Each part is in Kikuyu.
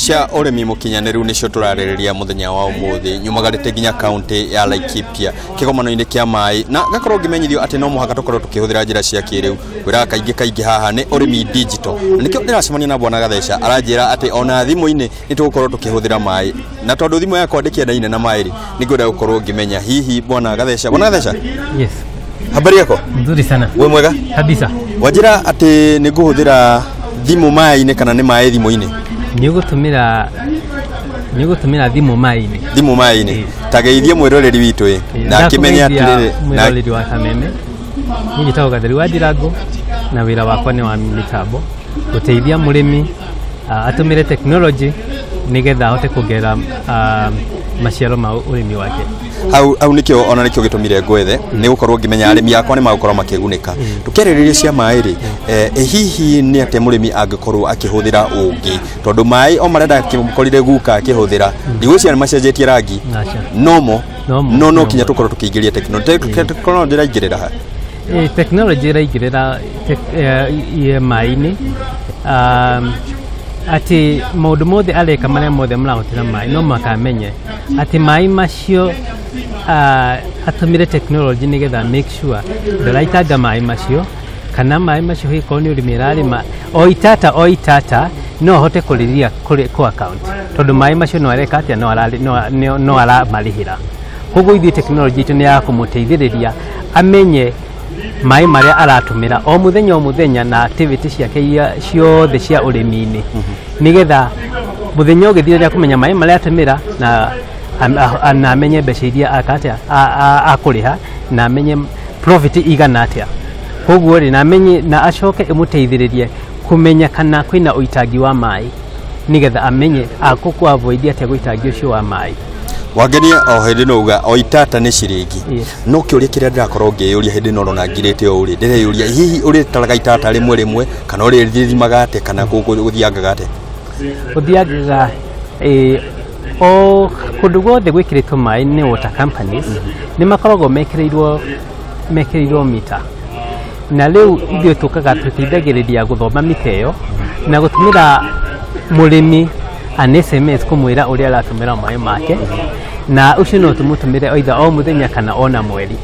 Cia ũrĩmi mũkinyanĩru nĩcio tũrarĩrĩria mũthenya wa ũmũthĩ. Nyumagarĩte nginya kaunti ya Laikipia kĩgomano-inĩ kĩa maĩ, na ngakorwo ngĩmenyithio atĩ no mũhaka tũkorwo tũkĩhũthĩra njĩra cia kĩrĩu. Kwĩraga kaingĩ kaingĩ haha nĩ ũrĩmi digital, na nĩkĩo ndĩracemania na bwana Gatheca, aranjĩra atĩ ona thimũ-inĩ nĩ tũgũkorwo tũkĩhũthĩra maĩ, na tondũ thimũ yakwa ndĩkĩendaine na maĩ rĩ, nĩngwenda gũkorwo ngĩmenya hihi bwana Gatheca. Bwana Gatheca, Yes. habari yako? Nzuri sana. We mwega? Kabisa. Wanjĩra atĩ nĩ ngũhũthĩra thimũ maĩ-inĩ kana nĩ maĩ thimũ-inĩ? Nĩ ũgũtũmĩra thimũ maĩ-inĩ. Thimũ maĩ-inĩ. Ta geithie mwĩroreri witũ ĩ, na akĩmenye atĩrĩrĩ na Mwĩroreri wa Kameme, niĩ njĩtagwo Gatheri wa Ndirango na wĩra wakwa nĩ wa mĩtambo, gũteithia mũrĩmi atũmĩre technology nĩgetha ahote kuongerera maciaro ma ũrĩmi wake. Hau hau nĩkĩo, ona nĩkĩo gĩtũmire ngwethe, nĩ gũkorwo ngĩmenya arĩmi akwa nĩ magũkorwo makĩgunĩka. Tũkĩarĩrĩria cia maĩ rĩ, hihi nĩ atĩa mũrĩmi angĩkorwo akĩhũthĩra ũngĩ, tondũ maĩ o marĩa ndakĩkorire guka akĩhũthĩra, ndigwĩciria nĩ macenjetie rangi. Aca. Nomo. Nomo. No Nomo. kinya tũkorwo tũkĩingĩria tekinoronjĩ. Tekinoronjĩ ĩraingĩrĩra ha? Tekinoronjĩ ĩraingĩrĩra maĩ-inĩ, atĩ maũndũ mothe areka, marĩa mothe marahũthĩra maĩ, no makamenye atĩ maĩ macio atũmĩre tekinoronjĩ nĩgetha make sure ndaraitanga maĩ macio, kana maĩ macio hĩkorwo nĩ ũrĩmi ĩrarĩma, o itata o itata no ahote kũrĩria kũrĩ kũ account, tondũ maĩ macio no areka atĩa, no aramarĩhĩra. Koguo ithuĩ tekinoronjĩ itũ nĩ ya kũmũteithĩrĩria amenye maĩ marĩa aratũmĩra o mũthenya o mũthenya na activity ciake iria ciothe cia ũrĩmi-inĩ, nĩgetha mũthenya ũgĩthira rĩa kũmenya maĩ marĩa atũmĩra na na amenye mbeca iria aka atĩa akũrĩha, na amenye profit igana atĩa. Koguo rĩ, na amenye na acoke ĩmũteithĩrĩrie kũmenya kana kwĩna ũitangi wa maĩ, nĩgetha amenye akũkũ avoid atĩa gũitangi ũcio wa maĩ. Wangenia o hĩndĩ no uga o itata nĩ ciringi. Yes. No kĩũria kĩrĩa ndĩrakorwo ngĩyũria hĩndĩ ĩno ũrona ngirĩte ũũ rĩ, ndĩreyũria hihi ũrĩtaraga itata rĩmwe rĩmwe kana ũrĩthimaga atĩa, kana gũthiangaga atĩa? Ũthiangaga o kũndũ guothe gwĩkĩrĩtwo maĩ nĩ water companies, nĩ makoragwo mekĩrĩirwo mita, na rĩu ithuĩ tũkaga tũteithagĩrĩria gũthoma mita ĩyo na gũtũmĩra mũrĩmi an SMS kũmwĩra ũrĩa aratũmĩra maĩ make, na ũcio no tũmũtũmĩre either o mũthenya kana ona mweri.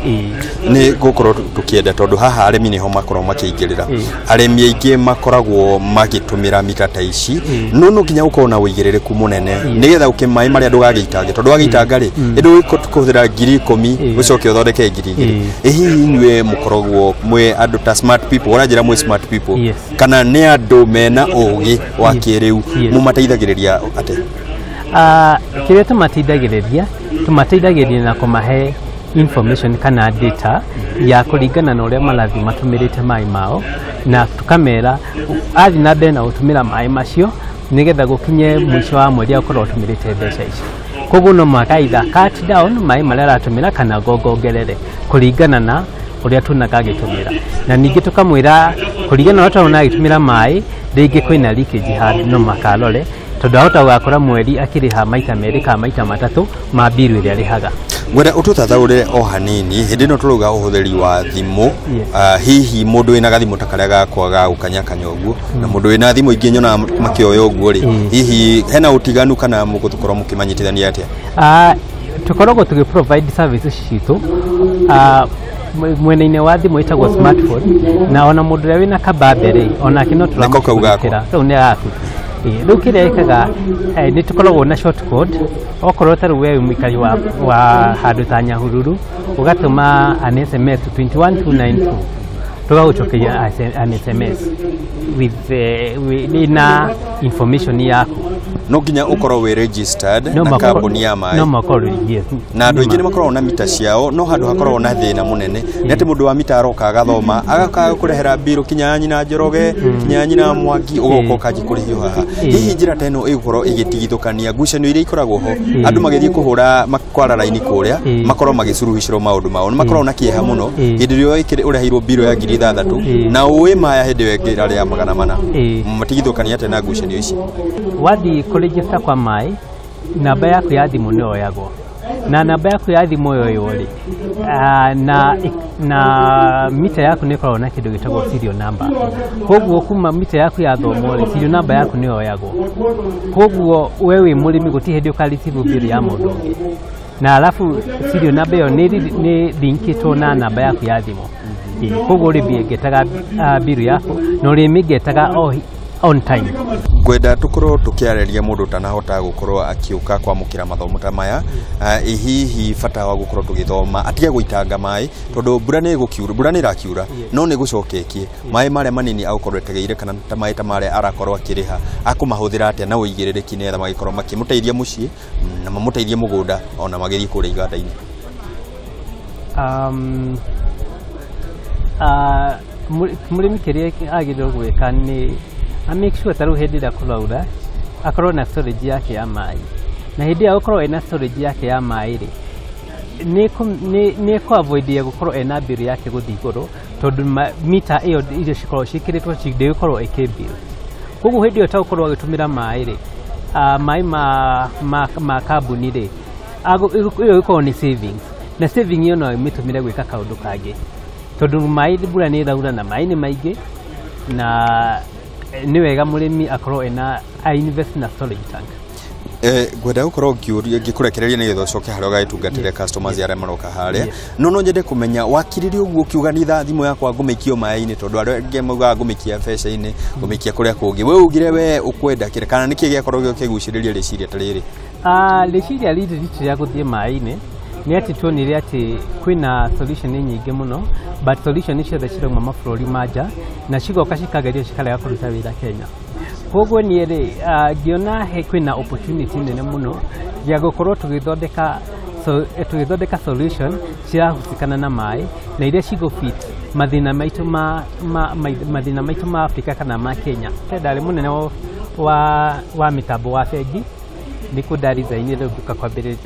Ĩĩ. Nĩ gũkorwo tũkĩenda, tondũ haha arĩmi nĩho makoragwo makĩingĩrĩra. Arĩmi aingĩ makoragwo magĩtũmĩra mita ta ici, no nginya ũkorwo na ũigĩrĩrĩku mũnene nĩgetha ũkĩ maĩ marĩa ndũgagĩitange, tondũ wagĩitanga rĩ, ĩndũ kũhũthĩra 10,000 ũcoke ũthondeke 2,000. Ĩ hihi inyuĩ mũkoragwo mwĩ andũ ta smart people, ũranjĩra mwĩ smart people? Yes. Kana nĩ andũ mena ũgĩ wa kĩrĩu? Yes. Mũmateithagĩrĩria atĩa? Kĩrĩa tũmateithagĩrĩria na kũmahe information kana data ya kũringana na ũrĩa marathiĩ matũmĩrĩte maĩ mao, na tũkamera athiĩ na mbere na gũtũmĩra maĩ macio nĩgetha gũkinye mũico wa mweri akorwo atũmĩrĩte mbeca ici. Koguo no mũhaka either cut down maĩ marĩa aratũmĩra kana ngongongerere kũringana na ũrĩa tuonaga agĩtũmĩra, na ningĩ tũkamwĩra kũringana na ũrĩa tũrona agĩtũmĩra maĩ, rĩngĩ kwĩna leakage handũ, no makarore, tondũ ahota gũgakora mweri akĩrĩha maita merĩ kana maita matatũ ma mbiru ĩrĩa arĩhaga. Ngwenda ũtũtathaũrĩre o hanini hĩndĩ ĩno tũrauga ũhũthĩri wa thimũ. Yes. Hihi mũndũ wĩna gathimũ ta karĩa gakwa ga gũkanyakanya ũguo na mũndũ wĩna thimũ ingĩ nyonaga makĩoya ũguo rĩ, hihi hena ũtiganu kana mũgũkorwo mũkĩmanyitithania atĩa? Tũkoragwo tũgĩ provide services citũ mwena-inĩ wa thimũ ĩtagwo smartphone, na ona mũndũ ũrĩa wĩna kabambe rĩ, onake no Nĩko kau gakwa. tũramũshughulikĩra. Kau nĩ gaku. Ĩĩ, rĩu kĩrĩa ĩkaga, nĩ tũkoragwo na short code. Okorwo ta rĩu we wĩ mũikari wa handũ ta Nyahururu, ũgatũma an SMS to 21292, tũgagũcokeria an SMS with na information yaku. No nginya ũkorwo wĩ registered No na kambuni ya no maĩ? Makorwo, yes. Na andũ aingĩ nĩ makoragwo na mita ciao, no handũ hakoragwo na thĩna mũnene nĩ atĩ mũndũ wa mita aroka agathoma, agakaga kũrehera mbirũ kinya ya nyina Njoroge, kinya ya nyina Mwangi, ũgoka ũkanji kũrĩhio haha. Hihi njĩra ta ĩno ĩgũkorwo ĩgĩtigithũkania ngucanio iria ikoragwo ho, andũ magĩthiĩ kũhũra kwara raini kũrĩa, makorwo magĩcuruhicĩrwo maũndũ mao, nĩ makoragwo na kĩeha mũno hĩndĩ ĩrĩa ũreheirwo mbirũ ya 6,000 na ũĩ maya hĩndĩ ĩyo ĩngĩ ĩrarĩ ya 400? Matigithũkania atĩa na ngucanio ici? Wathiĩ kũregister kwa maĩ, namba yaku ya thimũ nĩ yoyagwo. Na namba yaku ya thimũ yoywo rĩ, na mita yaku nĩ ĩkoragwo na kĩndũ gĩtagwo serial number. Koguo kuma mita yaku yathomwo rĩ, serial number yaku nĩ yoyagwo. Koguo we wĩ mũrĩmi gũtirĩ hĩndĩ ũka receive bill ya mũndũ ũngĩ. Na alafu serial number ĩyo nĩ linkĩtwo na namba yaku ya thimũ. Koguo ũrĩmi bill yaku na ũrĩmĩgetaga on time. Ngwenda tukorwo tukiareria mundu utanahota gukorwo akiuka kwamukira mathomo ta maya, hihi bata wa gukorwo tugithoma atige guitanga mai tondu mbura ni gukiura, mbura ni irakiura no ni gucoketie mai maria manini agukorwo etegeire kana ta mai ta maria arakorwo akiriha akumahuthira atia na uigiririki nigetha magikorwo makimuteithia mucii na mamuteithie mugunda ona magithie kuria iganda-ini. Murimi kiria agirwo gwika ni a make sure ta rĩu hĩndĩ ĩrĩa kũraura akorwo na storage yake ya maĩ, na hĩndĩ ĩrĩa gũkorwo ena storage yake ya maĩ rĩ, nĩ kũ avoid gũkorwo ena bill yake gũthiĩ igũrũ tondũ mita ĩyo irio cikorwo ciĩkĩrĩtwo ndĩgũkorwo ĩkĩ bill. Koguo hĩndĩ ĩyo tagũkorwo agĩtũmĩra maĩ rĩ, maĩ ma kambuni rĩ, ĩyo ĩkorwo nĩ savings, na saving ĩyo no ĩmĩtũmĩre gwĩka kaũndũ kangĩ tondũ maĩ mbura nĩ ĩraura na maĩ nĩ maingĩ, na nĩ wega mũrĩmi akorwo ena a invest na storage tank. Ngwenda gukorwo ngĩkũrekereria nĩgetha ũcoke harĩa ũgagĩtungatĩre customers arĩa maroka harĩa, no nyende kũmenya wakirire ũguo ũkiuga nitha thimũ yakwa ngũmĩikio maĩ-inĩ tondũ arĩa angĩ maugaga ngũmĩikia mbeca-inĩ, ngũmĩikia kũrĩa kũngĩ, we ugire we ũkwenda kĩrĩa kana nĩkĩ gĩakorwo gĩkĩgucĩrĩria rĩciria ta rĩrĩ? Rĩciria rĩrĩ ritũ rĩa gũthiĩ maĩ-inĩ nĩ atĩ tuonire atĩ kwĩna solution nyingĩ mũno, but solution ciothe cirauma mabũrũri ma nja na cigoka cikagerio cikarega kũruta wĩra Kenya. Koguo niĩ rĩ, ngĩona kwĩna opportunity nene mũno ya gũkorwo tũgĩthondeka solution cirahusikana na maĩ na iria cigũ fit mathĩna maitũ mathĩna maitũ ma Afrika kana ma Kenya. Ndarĩ mũnene wa mĩtambo wa bengi, nĩkuo ndarizainire rĩu ngĩũka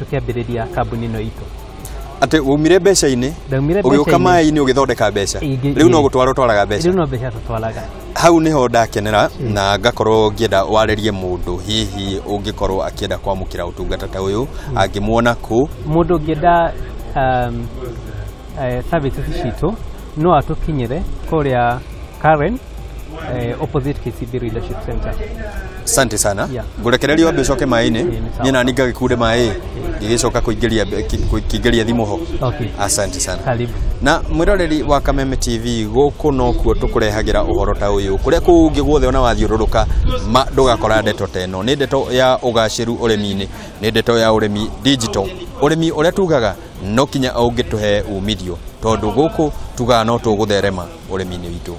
tũkĩambĩrĩria kambuni ĩno itũ. Atĩ waumire mbeca-inĩ ũgĩũka maĩ-inĩ ũgĩthondeka mbeca, rĩu no gũtwara ũtwaraga mbeca? Rĩu no mbeca tũtwaraga. Hau niho ndakenera na ngakorwo ngĩenda warĩrie mũndũ hihi ũngĩkorwo akĩenda kwamũkĩra ũtungata ta ũyũ angĩmuona kũ? Mũndũ ũngĩenda services citũ no atũkinyĩre kũrĩa Karen, opposite KCB Leadership Center. Asante sana. Ngũrekereria wambe ũcoke maĩ-inĩ, niĩ nani ngagĩkunde maĩ ngĩgĩcoka kũingĩria thimũ ho. Asante sana. Karibu. Na mwĩroreri wa Kameme TV, gũkũ nokuo tũkũrehagĩra ũhoro ta ũyũ kũrĩa kũngĩ guothe ona wathiũrũrũka ma ndũgakora ndeto ta ĩno. Nĩ ndeto ya ũgacĩru ũrĩmi-inĩ, nĩ ndeto ya ũrĩmi digital, ũrĩmi ũrĩa tugaga no kinya ũngĩtũhe umithio tondũ gũkũ tugaga no tũgũtherema ũrĩmi-inĩ witũ.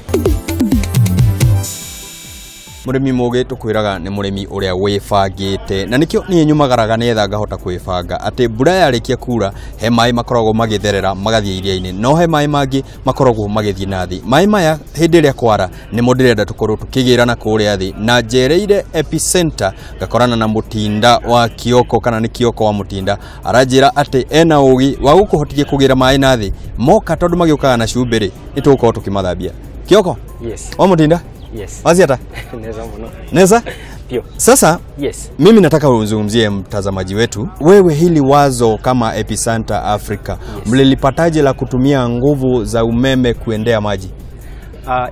Mũrĩmi mũgĩ tũkwĩraga nĩ mũrĩmi ũrĩa wĩbangĩte, na nĩkĩo niĩ nyumagaraga nĩgetha ngahota kwĩbanga atĩ mbura yarĩkia kura he maĩ makoragwo magĩtherera magathiĩ iria-inĩ, no he maĩ mangĩ makoragwo magĩthiĩ na thĩ. Maĩ maya hĩndĩ ĩrĩa kwara nĩmo ndĩrenda tũkorwo tũkĩgĩra na kũrĩa thĩ, na njereire Epicenter ngakorana na Mũtinda wa Kioko, kana nĩ Kioko wa Mũtinda, aranjĩra atĩ ena ũgĩ wa gũkũhotithia kũgĩra maĩ na thĩ moka, tondũ magĩũkaga na cumbĩ rĩ, nĩ tũgũkorwo tũkĩmathambia. Kioko? Yes. Wa Mũtinda? Yes. Waziata? Neza mno. Neza? Pio. Sasa, yes. Mimi nataka uzungumzie mtazamaji wetu. Wewe hili wazo kama Epicenter Africa, yes, mlilipataje la kutumia nguvu za umeme kuendea maji?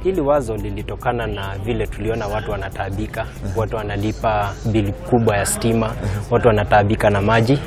Hili wazo lilitokana na vile tuliona watu wanataabika, watu wanalipa bili kubwa ya stima, watu wanataabika na maji.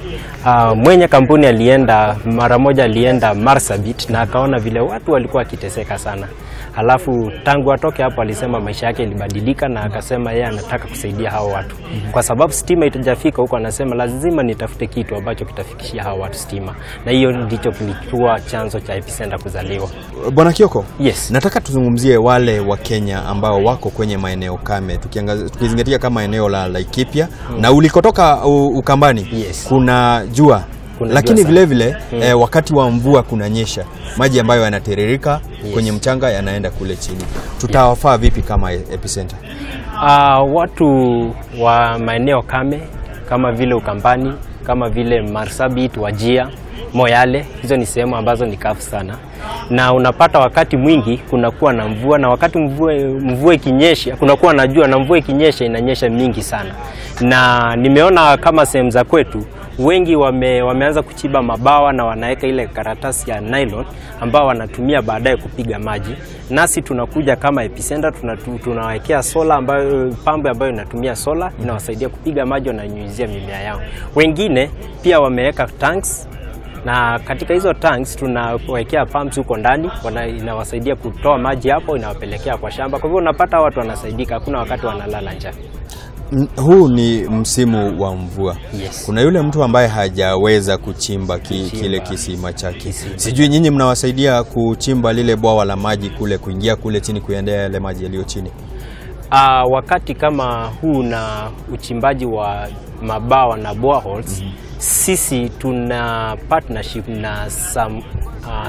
Mwenye kampuni alienda mara moja, alienda Marsabit na akaona vile watu walikuwa wakiteseka sana. Halafu tangu atoke hapo alisema maisha yake ilibadilika na akasema yeye anataka kusaidia hao watu. Kwa sababu stima itajafika huko, anasema lazima nitafute kitu ambacho kitafikishia hao watu stima. Na hiyo ndicho kilikuwa chanzo cha Epicenter kuzaliwa. Bwana Kioko, yes. Nataka tuzungumzie wale wa Kenya ambao wako kwenye maeneo kame, tukizingatia kama eneo la Laikipia na ulikotoka Ukambani, yes, kuna jua. Kuna lakini jua vile vile wakati wa mvua kunanyesha, maji ambayo yanatiririka, yes, kwenye mchanga yanaenda kule chini. Tutawafaa vipi kama Epicenter? Watu wa maeneo kame kama vile Ukambani, kama vile Marsabit, Wajia, Moyale, hizo ni sehemu ambazo ni kavu sana. Na unapata wakati mwingi kunakuwa na mvua, na wakati mvua ikinyesha kunakuwa na jua, na mvua ikinyesha inanyesha mingi sana. Na nimeona kama sehemu za kwetu Wengi wameanza kuchimba mabawa na wanaweka ile karatasi ya nylon ambao wanatumia baadaye kupiga maji. Nasi tunakuja kama Epicenter, tunawekea sola ambayo pambo ambayo inatumia sola, inawasaidia kupiga maji, wananyunyizia mimea yao. Wengine pia wameweka tanks, na katika hizo tanks tunawekea pumps huko ndani, inawasaidia kutoa maji hapo, inawapelekea kwa shamba. Kwa hivyo unapata watu wanasaidika, hakuna wakati wanalala njaa. Huu ni msimu wa mvua. Yes. Kuna yule mtu ambaye hajaweza kuchimba kile kisima chake. Sijui nyinyi mnawasaidia kuchimba lile bwawa la maji kule, kuingia kule chini, kuendea yale maji yaliyo chini. Wakati kama huu na uchimbaji wa mabawa na boreholes, sisi tuna partnership na some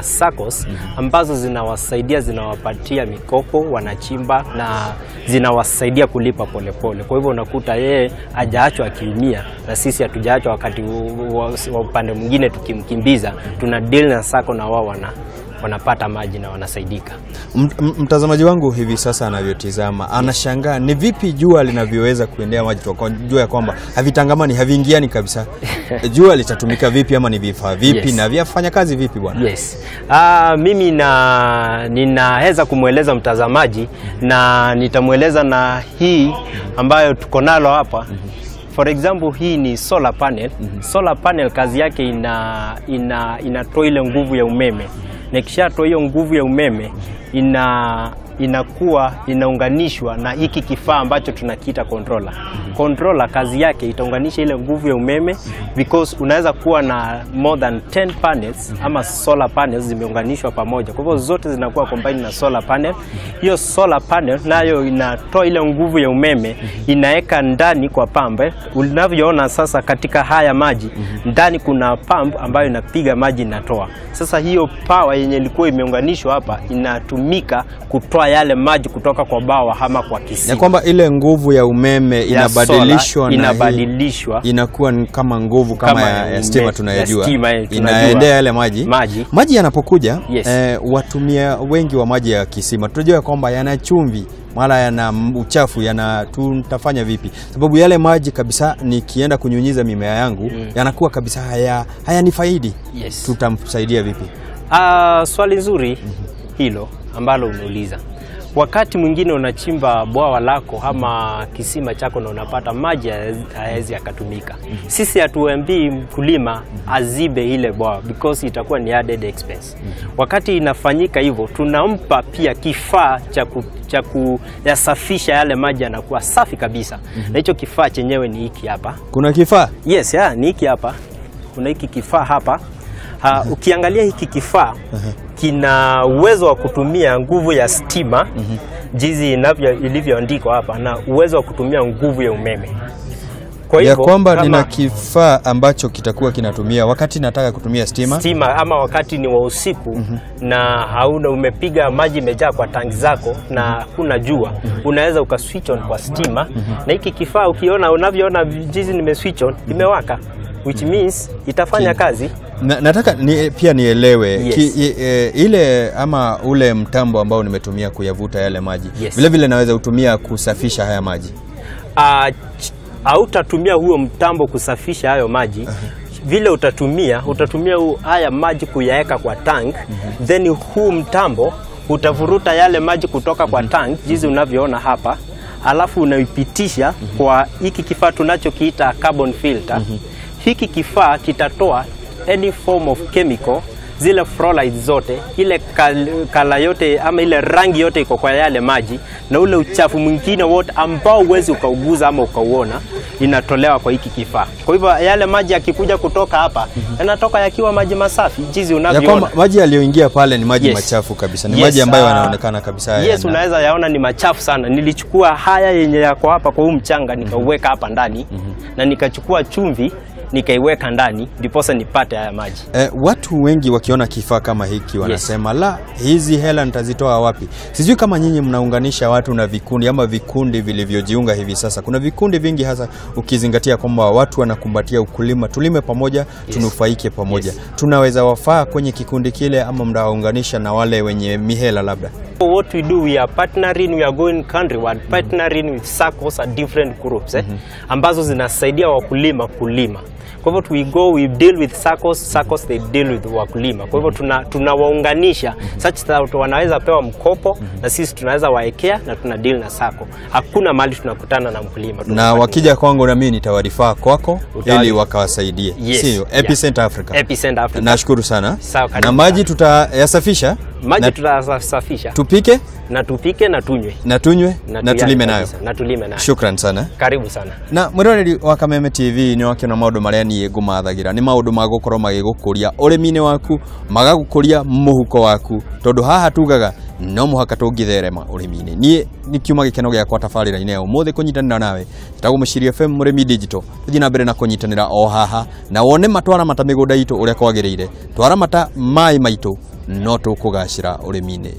SACCOs ambazo zinawasaidia, zinawapatia mikopo, wanachimba na zinawasaidia kulipa polepole. Kwa hivyo unakuta yeye hajaachwa akiumia na sisi hatujaachwa wakati wa upande mwingine tukimkimbiza. Tuna deal na SACCO na wao wanapata maji na wanasaidika. Mtazamaji wangu hivi sasa anavyotizama anashangaa ni vipi jua linavyoweza kuendea maji. Jua ya kwamba havitangamani, haviingiani kabisa. Jua litatumika vipi ama ni vifaa vipi? Yes. Na vyafanya kazi vipi bwana? Yes. Mimi ninaweza kumweleza mtazamaji na nitamweleza na hii ambayo tuko nalo hapa. For example, hii ni solar panel. Solar panel kazi yake inatoa ile nguvu ya umeme. Na ikishatoa hiyo nguvu ya umeme inakuwa inaunganishwa na hiki kifaa ambacho tunakiita controller. Controller kazi yake itaunganisha ile nguvu ya umeme, because unaweza kuwa na more than 10 panels ama solar panels zimeunganishwa pamoja. Kwa hivyo zote zinakuwa combined na solar panel. Hiyo solar panel nayo inatoa ile nguvu ya umeme, inaweka ndani kwa pump. Unavyoona sasa katika haya maji, ndani kuna pump ambayo inapiga maji inatoa. Sasa hiyo power yenye ilikuwa imeunganishwa hapa inatumika kutoa yale maji kutoka kwa bawa ama kwa kisima. Ya kwamba ile nguvu ya umeme inabadilishwa na inabadilishwa inakuwa kama nguvu kama ya stima tunayojua. Inaendea yale maji. Maji yanapokuja, yes. Watumia wengi wa maji ya kisima tunajua kwamba yana chumvi, mara yana uchafu, yana tutafanya vipi? Sababu yale maji kabisa nikienda kunyunyiza mimea yangu yanakuwa kabisa hayanifaidi. Yes. Tutamsaidia vipi? Swali nzuri hilo ambalo umeuliza. Wakati mwingine unachimba bwawa lako ama kisima chako na unapata maji hayawezi yakatumika. Sisi hatuambii mkulima azibe ile bwawa because itakuwa ni added expense. Wakati inafanyika hivyo, tunampa pia kifaa cha kuyasafisha yale maji yanakuwa safi kabisa. Na hicho kifaa chenyewe ni hiki hapa. Kuna kifaa? Yes, ni hiki hapa. Kuna hiki kifaa hapa. Ukiangalia hiki kifaa kina uwezo wa kutumia nguvu ya stima jinsi ilivyoandikwa hapa, na uwezo wa kutumia nguvu ya umeme. Kwa hivyo ya kwamba nina kifaa ambacho kitakuwa kinatumia wakati nataka kutumia stima ama wakati ni wa usiku na hauna, umepiga maji imejaa kwa tanki zako na kuna jua, unaweza uka switch on kwa stima. Na hiki kifaa ukiona, unavyoona jinsi nime switch on, imewaka, which means itafanya kazi. Nataka pia nielewe. Yes. Ile ama ule mtambo ambao nimetumia kuyavuta yale maji. Yes. Vile vile naweza utumia kusafisha haya maji. Hautatumia huo mtambo kusafisha hayo maji. Vile utatumia haya maji kuyaweka kwa tank, then huu mtambo utavuruta yale maji kutoka kwa tank jinsi unavyoona hapa, alafu unaipitisha kwa hiki kifaa tunachokiita carbon filter. Hiki kifaa kitatoa any form of chemical, zile fluoride zote, ile kala yote ama ile rangi yote iko kwa yale maji, na ule uchafu mwingine wote ambao huwezi ukauguza ama ukauona, inatolewa kwa hiki kifaa. Kwa hivyo yale maji yakikuja kutoka hapa yanatoka yakiwa maji masafi jinsi unavyoona. Maji yaliyoingia pale ni maji machafu kabisa. Ni maji ambayo yanaonekana kabisa. Yes, unaweza yaona ni machafu sana. Nilichukua haya yenye yako hapa kwa huu mchanga nikauweka hapa ndani, na nikachukua chumvi nikaiweka ndani ndiposa nipate haya maji. Watu wengi wakiona kifaa kama hiki wanasema, la, hizi hela nitazitoa wapi? Sijui kama nyinyi mnaunganisha watu na vikundi ama vikundi vilivyojiunga hivi sasa. Kuna vikundi vingi, hasa ukizingatia kwamba watu wanakumbatia ukulima, tulime pamoja, tunufaike pamoja. Tunaweza wafaa kwenye kikundi kile ama mnawaunganisha na wale wenye mihela labda? What we do, we are partnering, we are going countrywide, partnering with SACCOs and different groups ambazo zinasaidia wakulima kulima. Kwa hivyo we go, we deal with SACCOs, SACCOs they deal with wakulima. Kwa hivyo tunawaunganisha such that wanaweza pewa mkopo na sisi tunaweza waekea na tuna deal na SACCO. Hakuna mahali tunakutana na mkulima. Na wakija kwangu na mimi nitawarifaa kwako ili wakawasaidie. Yes. Sio Epicenter Africa. Epicenter Africa. Nashukuru sana. Sawa, karibu Na maji tutayasafisha? Maji tutayasafisha. Tupike? Na tupike na tunywe. Na tunywe na tulime nayo. Na tulime nayo. Shukran sana. Karibu sana. Na mwiroreri wa Kameme TV ni wakiona maundu maria nie ngumathagira ni maundu ma gukorwo magigukuria urimi-ini waku, magagukuria muhuko waku, tondu haha tugaga no muhaka tungitherema urimi-ini. Nie ni kiuma gikeno giakwa tabarĩra-inĩ ya ũmũthĩ kũnyitanĩra nawe. Njĩtagwo Mũciiri FM Mũrĩmi Digital. Tũthiĩ na mbere na kũnyitanĩra o haha na wone matwaramata mĩgũnda itũ ũrĩa kwagĩrĩire, twaramata maĩ maitũ no tũkũgacĩra ũrĩmi-inĩ.